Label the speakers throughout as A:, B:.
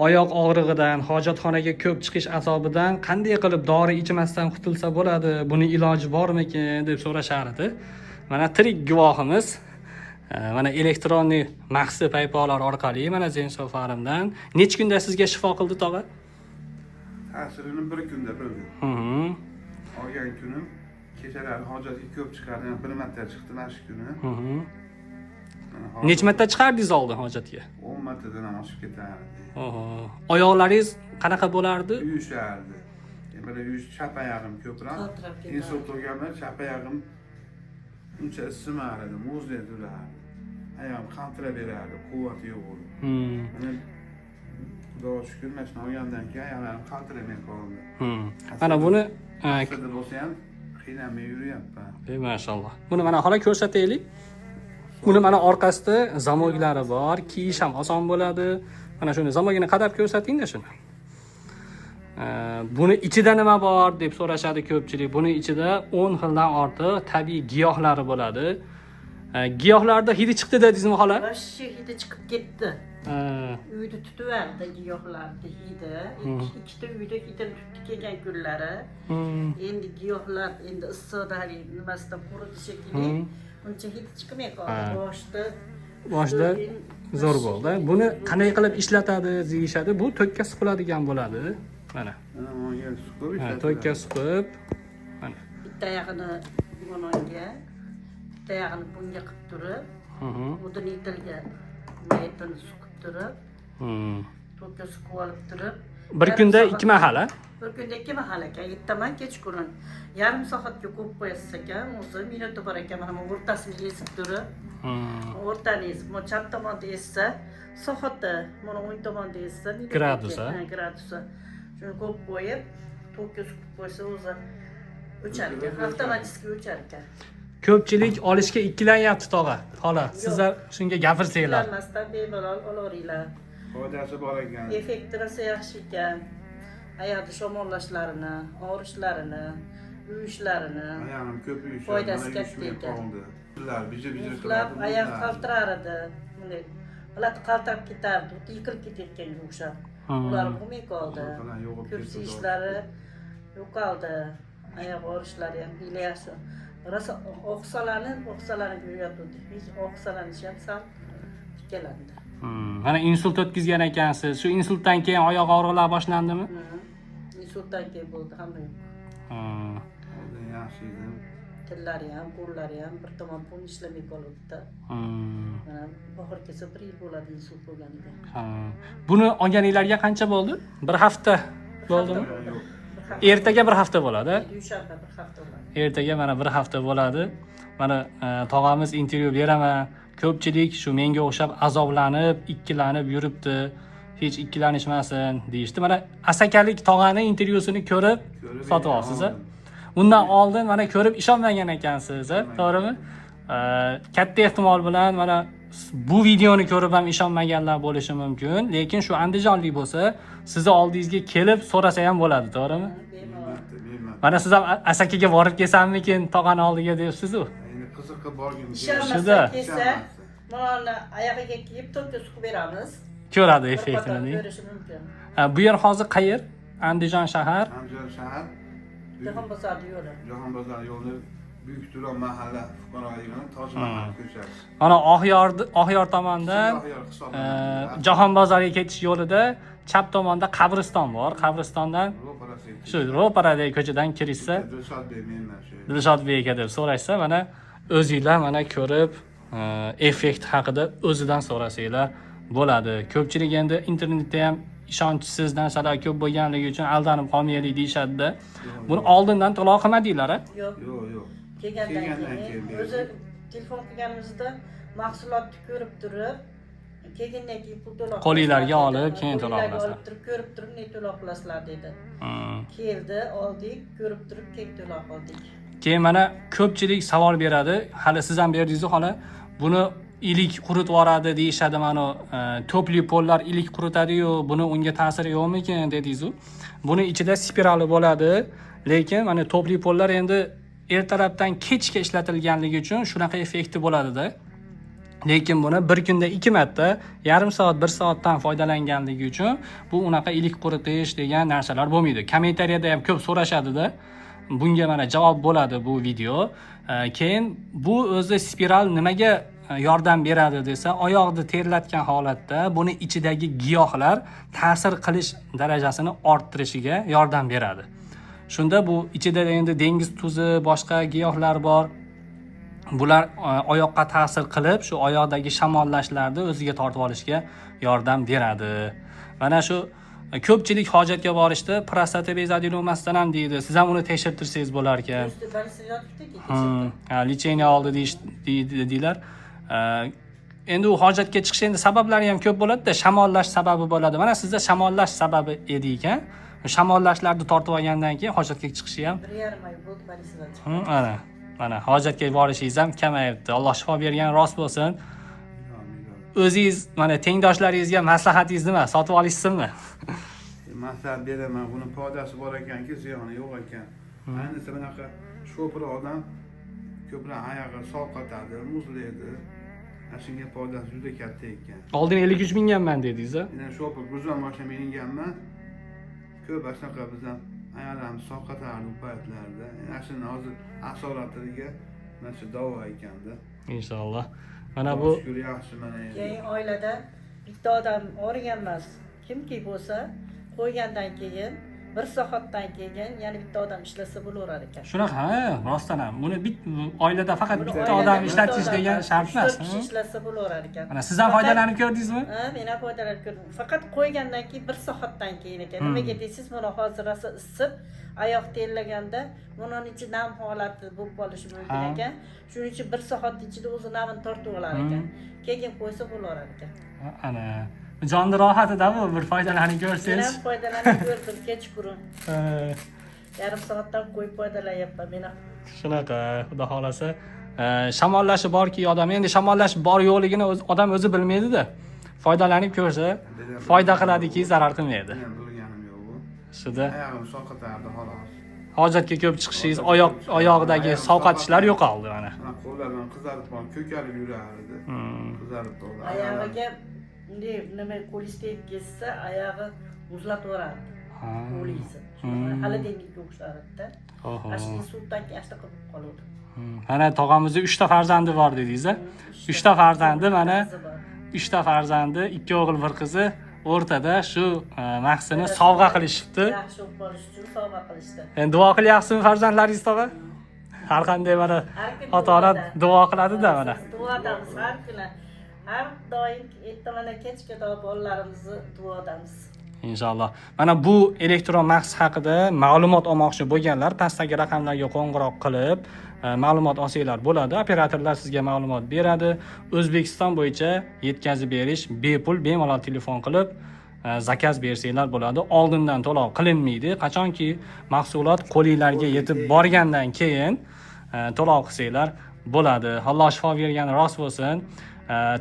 A: Oyoq og'rig'idan, hojatxonaga ko'p chiqish azobidan qanday qilib dori ichmasdan qutulsa bo'ladi, buni iloji bormikin deb so'rashar edi. Mana tirik guvohimiz, mana электронный maxsi paypoqlar orqali mana Zenso Farmdan necha kunda sizga shifo qildi, tog'a?
B: Ta'sirini bir kunda bildim. Olgan kunim kechalari hojatga ko'p chiqardim. Bir marta chiqdi mana shu kuni. Mana hozir
A: Necha marta chiqardingiz oldin hojatga?
B: 10 martadan ham oshib ketardi.
A: Oho. Oyoqlaringiz qanaqa bo'lardi?
B: Uyushardi. Bir uyush, chap oyog'im ko'proq.
C: Qaltirab ketardi.
B: Insult bo'lganman, chap oyog'im uncha isimar edi, muzdek turardi. Oyog'im qaltirab berardi, quvvati yo'q bo'ldi. Mana, Xudoga shukur, mana shuni olgandan keyin oyoqlarim qaltiramay qoldi.
A: Mana buni
B: Aslida bo'lsa ham qiynalmay yuryapman.
A: Mashalloh. Buni mana, xola, ko'rsataylik. Buni mana orqasida замок lari bor, kiyish ham oson bo'ladi. Mana shuni замок ini qadab ko'rsatingda shuni. Buni ichida nima bor deb so'rashadi ko'pchilik. Buni ichida 10 xildan ortiq tabiiy giyohlari bo'ladi. Giyohlarda hidi chiqdi dedingizmi, xola?
C: Вообще hidi chiqib ketdi. Uyni tutiverdi giyohlarni hidi. Ikkita uyda hidini tutdi kelgan kunlari. Endi giyohlar endi issiqda haligi nimasidan quridi shekilli. Uncha hidi chiqmay qoldi. Boshida
A: Boshida zo'r bo'ldi. Buni qanday qilib ishlatadi deyishadi. Bu tokka suqiladigan bo'ladi. Mana.
B: Mana bunga suqib
A: Ha,
B: ishlatiladi.
A: tokka suqib. Mana.
C: Bitta oyog'ini mononga, bitta oyog'ini bunga qilib turib, o'tin yetilgan maytini suqib turib, tokka suqib olib turib.
A: Bir
C: Yarim
A: kunda
C: soat-
A: ikki mahal, a?
C: Bir kunda ikki mahal ekan, ertaman, kechqurun. Yarim soatga qo'yib qo'yasiz ekan, o'zi minuti bor ekan, mana bu o'rtasini ezib turib, o'rtani ezib, bu chap tomonda ezsa, soatda, mana o'ng tomonda ezsa, minuti
A: Gradus,
C: ekan.
A: a?
C: Ha, gradusi. Shuni qo'yib qo'yib, tokka suqib qo'ysa, o'zi o'char ekan, avtomatik o'char ekan.
A: Ko'pchilik olishga ikkilanyapti, tog'a, xola. Sizlar shunga gapirsanglar.
C: Ikkilanmasdan bemalol olaveringlar.
B: Foydasi bor ekan.
C: Effekti rosa yaxshi ekan. Oyoqni shamollashlarini, og'rishlarini, uyushlarini.
B: Oyog'im ko'p uyushadi.
C: Foydasi
B: Mana
C: katta
B: uyushmay
C: ekan.
B: qoldi. Ular bijir bijir
C: Muzlab
B: qiladi,
C: oyoq
B: muzlab.
C: qaltirar edi. Bunday g'alati qaltirab ketardi, xuddi yiqilib ketayotganga o'xshab. Ular bo'lmay qoldi.
B: Ular yo'qolib
C: Ko'p
B: ketdi.
C: siyishlari yo'qoldi. Oyoq og'rishlari ham xiyla yaxshi. Rosa oqsalanib, oqsalanib yuriyotgandi. Hech oqsalanishi ham sal tikkalandi.
A: Mana insult o'tkazgan ekansiz. Shu insultdan keyin oyoq og'riqlar boshlandimi?
C: Insultdan keyin bo'ldi, hamma yo'q.
B: Oldin yaxshi edim.
C: Tillari ham, qo'llari ham bir tomon pul ishlamay qolibdi. Mana oxiri kelsa bir yil bo'ladi insult bo'lganiga.
A: Ha. Buni olganinglarga qancha bo'ldi? Bir hafta bo'ldimi?
B: Yo'q.
C: Bir hafta.
A: Ertaga bir hafta bo'ladi.
C: Dushanba bir hafta bo'ladi.
A: Ertaga mana bir hafta bo'ladi. Mana tog'amiz intervyu beraman. Ko'pchilik shu menga o'xshab azoblanib, ikkilanib yuribdi. Hech ikkilanishmasin deyishdi. Mana asakalik tog'ani intervyusini ko'rib
B: Ko'rib
A: sotib olsiz, a?
B: oldim.
A: Undan oldin mana ko'rib ishonmagan ekansiz, a? To'g'rimi? Katta ehtimol bilan mana bu videoni ko'rib ham ishonmaganlar bo'lishi mumkin, lekin shu andijonlik bo'lsa, sizni oldingizga kelib so'rasa ham bo'ladi, to'g'rimi?
C: Bemalol.
B: Marta, bir marta.
A: Mana siz ham Asakaga borib kelsammikin tog'ani oldiga deyapsiz-u.
B: Endi qiziqib borgim keldi.
C: Ishonmasa
A: Shuda.
C: kelsa, mana oyog'iga kiyib tokka suqib beramiz.
A: Ko'radi
C: Bir qator
A: effektini.
C: ko'rishi mumkin.
A: Ha, bu yer hozir qayer? Andijon shahar.
B: Andijon shahar.
C: Jahon bozori yo'li.
B: Jahon bozori yo'li, Buyuk Turon mahalla fuqaro yig'ini, Toj Mahal ko'chasi.
A: Mana Oqyor tomondan
B: Oqyor hisoblanadi.
A: Jahon bozoriga ketish yo'lida chap tomonda qabriston bor. Qabristondan
B: Ro'parasiga.
A: shu ro'paradagi ko'chadan kirishsa,
B: Dilshodbek menman shu.
A: Dilshodbek aka deb so'rashsa, mana o'zinglar mana ko'rib, effekt haqida o'zidan so'rasanglar bo'ladi. Ko'pchilik endi internetda ham ishonchsiz narsalar ko'p bo'lganligi uchun aldanib qolmaylik deyishadida. Buni oldindan to'lov qilmadinglar, a?
C: Yo'q.
B: Yo'q.
C: Kelgandan
B: Kelgandan
C: keyin
B: keyin berdik.
C: O'zi telefon qilganimizda mahsulotni ko'rib turib, kelgandan keyin pul to'lov
A: Qo'linglarga
C: qilasizlar
A: olib,
C: dedi.
A: keyin to'lov
C: Qo'linglarga
A: qilasizlar.
C: olib turib, ko'rib turib, ne to'lov qilasizlar dedi. Keldi, oldik, ko'rib turib, keyin to'lov qildik.
A: Keyin mana ko'pchilik savol beradi. Hali siz ham berdingiz-ku, xola. Buni ilik quritib yuboradi deyishadi, mana topli pollar ilik quritadi-yu, buni unga ta'siri yo'qmikin dedingiz-u. Buni ichida spirali bo'ladi, lekin mana topli pollar endi ertalabdan kechga ishlatilganligi uchun shunaqa effekti bo'ladida. Lekin buni bir kunda 2 marta yarim soat, 1 soatdan foydalanganligi uchun bu unaqa ilik quritish degan narsalar bo'lmaydi. Kommentariyada ham ko'p so'rashadi-da. Bunga mana javob bo'ladi bu video. Keyin bu o'zi spiral nimaga yordam beradi desa, oyoqni terlatgan holatda buni ichidagi giyohlar ta'sir qilish darajasini orttirishiga yordam beradi. Shunda bu ichida endi dengiz tuzi, boshqa giyohlar bor. Bular oyoqqa ta'sir qilib, shu oyoqdagi shamollashlarni o'ziga tortib olishga yordam beradi. Mana shu ko'pchilik hojatga borishda prostata bezi adenomasidan ham deydi. Siz ham uni tekshirtirsangiz bo'lar ekan.
C: Ustida больница yotibdi.
A: Ha, лечение oldi deydi deylar. Endi u hojatga chiqish endi sabablari ham ko'p bo'ladi-da, shamollash sababi bo'ladi. Mana sizda shamollash sababi edi ekan. Shamollashlarni tortib olgandan keyin hojatga chiqishi ham
C: 1,5 oy bo'ldi больница dan chiqib.
A: Mana mana hojatga borishingiz ham kamayibdi. Alloh shifo bergan rost bo'lsin. O'zingiz mana tengdoshlaringizga maslahatingiz nima? Sotib olishsinmi?
B: Maslahat beraman, buni foydasi bor ekanki, ziyoni yo'q ekan. Ayniqsa bunaqa shopir odam ko'proq oyog'i sovqotadi, muzlaydi. Ana shunga foydasi juda katta ekan.
A: Oldin 53 minganman dedingiz-a?
B: Men shopir грузовой mashina minganman. Ko'p ana shunaqa biz ham oyoqlarimiz sovqotardi u paytlarda. Ana shuni hozir asoratiga mana shu davo ekanda.
A: Inshaalloh. Mana bu
B: Shukur, yaxshi mana endi.
C: Keyin oilada bitta odam og'rigan emas. Kimki bo'lsa, qo'ygandan keyin bir soatdan keyin yana bitta odam ishlasa bo'laverar ekan.
A: Shunaqa, ha, rostdan ham. Buni oilada faqat
C: Buni
A: bitta
C: oilada
A: odam
C: bitta
A: ishlatish
C: odam
A: degan
C: emas,
A: shart
C: uch,
A: emas.
C: to'rt kishi ishlasa bo'laverar ekan.
A: Mana siz ham foydalanib ko'rdingizmi?
C: Ha, men ham foydalanib ko'rdim. Faqat qo'ygandan keyin bir soatdan keyin ekan. Nimaga deysiz, buni hozir rosa isib, oyoq terlaganda buni ichi nam holati bo'lib qolishi mumkin ekan. Shuning uchun bir soat ichida o'zi namini tortib olar ekan. Keyin qo'ysa bo'laverar ekan.
A: Ana jonni rohatida bu, bir foydalanib
C: Men
A: ko'rsangiz.
C: ham foydalanib ko'rdim kechqurun. Yarim soatdan qo'yib foydalanyapman men ham.
A: Shunaqa, xudo xohlasa. Shamollashi borki odam, endi shamollash bor yo'qligini odam o'zi bilmaydi-da. Foydalanib ko'rsa, foyda qiladiki, zarar qilmaydi.
B: Men bilganim yo'q bu.
A: Shuda
B: Oyog'im sovqotardi xolos.
A: Hojatga ko'p chiqishingiz, oyoq oyog'idagi sovqotishlar yo'qoldi mana.
B: Mana qo'llarim qizarib qoldi, ko'karib yurardi. Qizarib qoldi.
C: Oyog'iga bunday nima, qo'lingiz tegib ketsa, oyog'i muzlatib yuborardi. Qo'lingizni. Hali dengizga o'xshardi-da. Ana shu insultdan keyin shunaqa bo'lib qoluvdi.
A: Mana tog'amizni 3 ta farzandi bor dedingiz a? 3 ta farzandi mana
C: Qizi bor.
A: 3 ta farzandi, 2 o'g'il, 1 qizi o'rtada shu mahsini sovg'a qilishibdi.
C: Yaxshi bo'lib qolish uchun sovg'a qilishdi.
A: Endi duo qilyapsizmi farzandlaringiz, tog'a? Har qanday mana
C: Har kuni
A: ota-ona
C: duoda.
A: Duo qiladi-da mana.
C: Biz duodamiz har kuni. Har doim ertaman kechga bolalarimizni duodamiz.
A: Inshaalloh. Mana bu elektron mahs haqida ma'lumot olmoqchi bo'lganlar pastdagi raqamlarga qo'ng'iroq qilib, ma'lumot olsanglar bo'ladi. Operatorlar sizga ma'lumot beradi. O'zbekiston bo'yicha yetkazib berish bepul, bemalol telefon qilib, заказ bersanglar bo'ladi. Oldindan to'lov qilinmaydi. Qachonki mahsulot qo'linglarga yetib borgandan keyin to'lov qilsanglar bo'ladi. Alloh shifo bergani rost bo'lsin.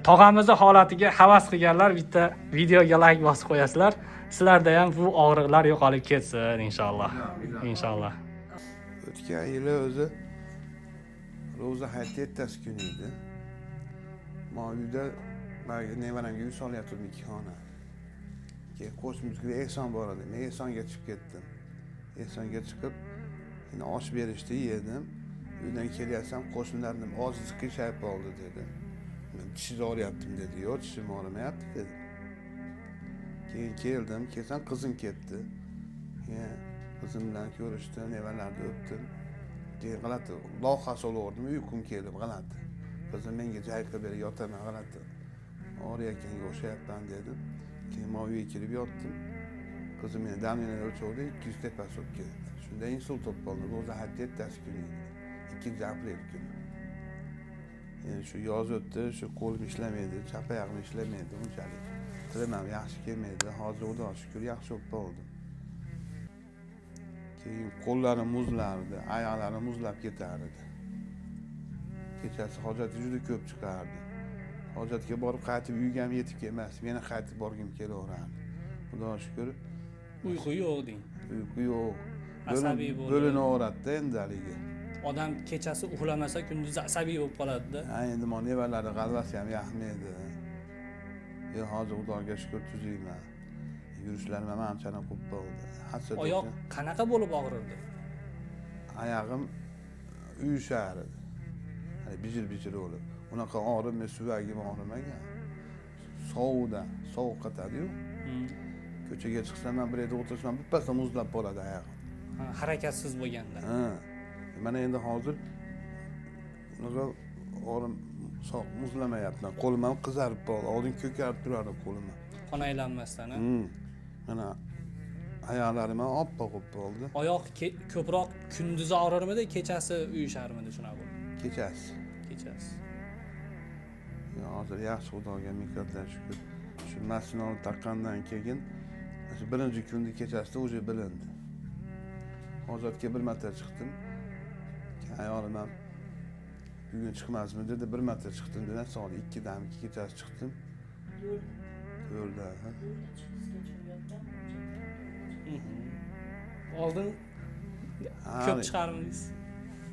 A: Tog'amizni holatiga havas qilganlar bitta videoga layk bosib qo'yasizlar. Sizlarda ham bu og'riqlar yo'qolib ketsin inshaalloh. Inshaalloh.
B: O'tgan yili o'zi ro'za hayiti ertasi kuni edi. Man uyda man nevaramga uy solyaptim, ikki xona. Keyin qo'shnimizga Ehson bor edi. Men Ehsonga chiqib ketdim. Ehsonga chiqib, endi osh berishdi, yedim. Uydan kelyapsam, qo'shnilarim og'zingiz qiyshayib qoldi dedi. Men tishingiz og'riyaptimi dedi. Yo'q, tishim og'rimayapti dedim. Keyin keldim, kelsam qizim ketdi. Keyin qizim bilan ko'rishdim, nevalarni o'pdim. Keyin g'alati lohas olaverdim, uyqum keldi g'alati. Qizim menga jay qilib ber, yotaman g'alati. Og'riyotganga o'xshayapman dedim. Keyin men uyga kelib yotdim. Qizim meni давление o'lchavdi, 200 tepasi bo'lib ketdi. Shunda insult bo'lib qoldi. Ro'za hayiti ertasi kuni edi. 2 aprel kuni. Endi shu yoz o'tdi, shu qo'lim ishlamaydi, chap oyog'im ishlamaydi unchalik. Tilim ham yaxshi kelmaydi. Hozir Xudoga shukur, yaxshi bo'lib qoldim. Keyin qo'llarim muzlardi, oyoqlarim muzlab ketar edi. Kechasi hojatga juda ko'p chiqardi. Hojatga borib qaytib uyga ham yetib kelmasdim, yana qaytib borgim kelaverardi. Xudoga shukur,
A: Uyqu yo'q deng.
B: uyqu yo'q.
A: Asabiy bo'lib.
B: Bo'linaveradida endi haligi.
A: Odam kechasi uxlamasa kunduzi asabiy bo'lib qoladida.
B: Ha, endi mana nevarlarni g'alvasi ham yoqmaydi. Yo'q, hozir Xudoga shukur, tuzukman. Yurishlarim ham anchani ko'p bo'ldi. Hassa.
A: Oyoq qanaqa bo'lib og'rirdi?
B: Oyog'im uyushar edi. Hani bijir bijir bo'lib. Unaqa og'rib, men suvagim og'rimagan. Sovuqdan, sovuq qatadi-yu. Ko'chaga chiqsam ham, bir yerda o'tirsam, birpasda muzlab qoladi oyog'im.
A: Ha, harakatsiz bo'lganda.
B: Ha. Mana endi hozir unaqa og'rim muzlamayapman. Qo'lim ham qizarib qoldi. Oldin ko'karib turardi qo'lim ham.
A: Qon aylanmasdan, a?
B: Mana oyoqlarim ham oppoq bo'lib qoldi.
A: Oyoq ko'proq kunduzi og'rirmidi, kechasi uyusharmidi shunaqa bo'lib?
B: Kechasi.
A: Kechasi.
B: Yo, hozir yaxshi, Xudoga ming qatla shukur. Shu mashinani taqqandan keyin shu birinchi kunni kechasida уже bilindi. Hojatga bir marta chiqdim. Keyin ayolim ham bugun chiqmasmi dedi, bir marta chiqdim dedi. Soat 2dan kechasi chiqdim. Yo'lda. Ha.
A: Oldin ko'p chiqarmidingiz?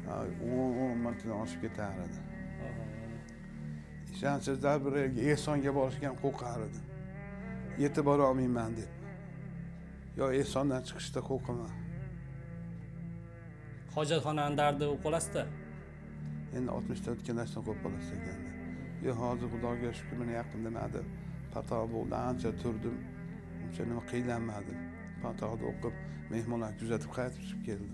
B: Ha, 10 martadan oshib ketar edi. Ishonchsizlar, bir yerga Ehsonga borishga ham qo'rqar edim. Yetib bora olmayman deb. Yo Ehsondan chiqishda qo'rqaman.
A: Hojatxonani dardi bo'lib qolasizda.
B: Endi 60 ta o'tgan narsani qo'yib qolasiz ekanda. Yo'q, hozir Xudoga shukur, mana yaqinda nimadi, fotiha bo'ldi, ancha turdim. Uncha nima qiynalmadim. Fotiha o'qib, mehmonlarni kuzatib qaytib chiqib keldim.